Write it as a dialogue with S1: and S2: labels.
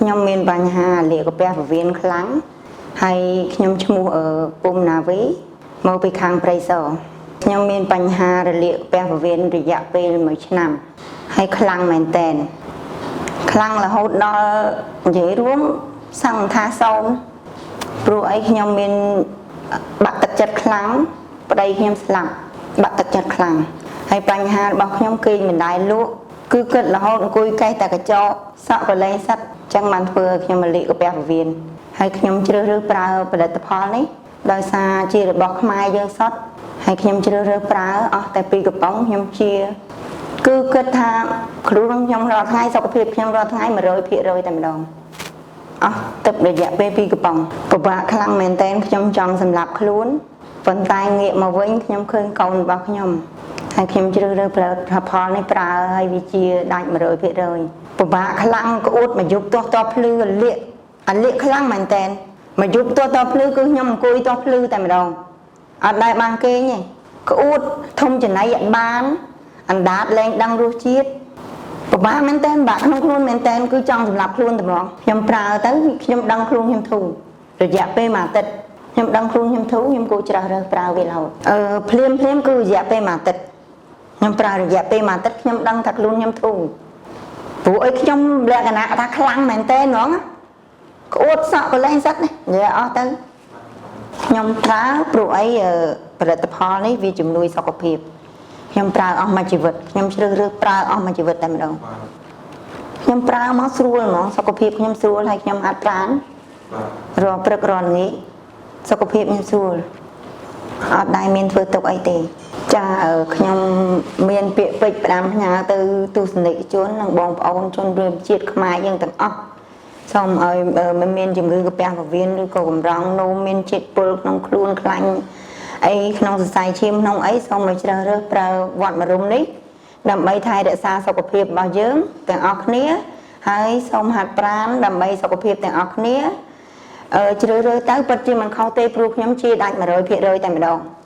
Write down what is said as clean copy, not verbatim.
S1: ខ្ញុំមានបញ្ហាលាកកាពះពោះវៀនខ្លាំងហើយខ្ញុំឈ្មោះអឺពុំណាវីមកពីខាងព្រៃសរខ្ញុំមានបញ្ហារលាកកាពះពោះវៀនរយៈពេល1ឆ្នាំហើយខ្លាំងមែនតែនខ្លាំងរហូតដល់និយាយរួមសង្ឃថាសូន្យព្រោះអីខ្ញុំមានបាក់ទឹកចិត្តខ្លាំងប្តីខ្ញុំស្លាប់បាក់ទឹកចិត្តខ្លាំងហើយបញ្ហារបស់ខ្ញុំគេងមិនដែលលក់គឺគិតរហូតអង្គុយកេះតែកញ្ចក់សក់ក៏លែងសិតចឹងបានធ្វើឲ្យខ្ញុំមលិកាពះពោះវៀនហើយខ្ញុំជ្រើសរើសប្រើផលិតផលនេះដោយសារជារបស់ខ្មែរយើងសុទ្ធហើយខ្ញុំជ្រើសរើសប្រើអស់តែពីរកំប៉ុងខ្ញុំជា គឺគិតថាខ្លួនខ្ញុំរាល់ថ្ងៃសុខភាពខ្ញុំរាល់ថ្ងៃ100%តែម្ដងអស់ទឹករយៈពេលពីរកំប៉ុងពិបាកខ្លាំងមែនតើខ្ញុំចង់សម្លាប់ខ្លួនប៉ុន្តែងាកមកវិញខ្ញុំឃើញកូនរបស់ខ្ញុំហើយខ្ញុំជ្រើសរើសផលិតផលនេះប្រើហើយវាជាដាច់100%ពិបាកខ្លាំងក្អួតមកយប់ទាស់តភ្លឺអាលៀកអាលៀកខ្លាំងមែនតើមកយប់ទាស់តភ្លឺគឺខ្ញុំអង្គុយទាស់ភ្លឺតែម្ដងអត់ដែលបានគេងទេក្អួតធំចំណៃអត់បាន អណ្ដាតលែងដឹងរសជាតិពិបាកមែនតើបាក់ក្នុងខ្លួនមែនតើគឺចង់សម្លាប់ខ្លួនតែហ្មងខ្ញុំប្រើទៅខ្ញុំដឹងខ្លួនខ្ញុំធូររយៈពេលមួយអាទិត្យខ្ញុំដឹងខ្លួនខ្ញុំធូរខ្ញុំគួរច្រាស់រើសប្រើវារហូតអឺភ្លាមភ្លាមគឺរយៈពេលមួយអាទិត្យខ្ញុំប្រើរយៈពេលមួយអាទិត្យខ្ញុំដឹងថាខ្លួនខ្ញុំធូរព្រោះអីខ្ញុំលក្ខណៈថាខ្លាំងមែនតើហ្មងក្អួតសក់ក៏លែងសិតនេះនិយាយអស់ទៅខ្ញុំប្រើព្រោះអីផលិតផលនេះវាជំនួយសុខភាពខ្ញុំប្រើអស់មួយជីវិតខ្ញុំជ្រើសរើសប្រើអស់មួយជីវិតតែម្ដងខ្ញុំប្រើមកស្រួលហ្មងសុខភាពខ្ញុំស្រួលហើយខ្ញុំហាត់ប្រាណរាល់ព្រឹករាល់ល្ងាចសុខភាពខ្ញុំស្រួលអត់ដែលមានធ្វើទុកអីទេចាខ្ញុំមានពាក្យពេចន៍ផ្ដាំផ្ញើទៅទស្សនិកជននិងបងប្អូនជនរួមជាតិខ្មែរយើងទាំងអស់សូមឲ្យមិនមានជំងឺកាពះពោះវៀនឬក៏កម្រងនោមមានជាតិពុលក្នុងខ្លួនខ្លាញ់អីក្នុងសរសៃឈាមក្នុងអីសូមឲ្យជ្រើសរើសប្រើវត្តមរុំនេះដើម្បីថែរក្សាសុខភាពរបស់យើងទាំងអស់គ្នាហើយសូមហាត់ប្រាណដើម្បីសុខភាពទាំងអស់គ្នាអឺជ្រើសរើសទៅពិតជាមិនខុសទេព្រោះខ្ញុំជាដាច់100%តែម្ដង។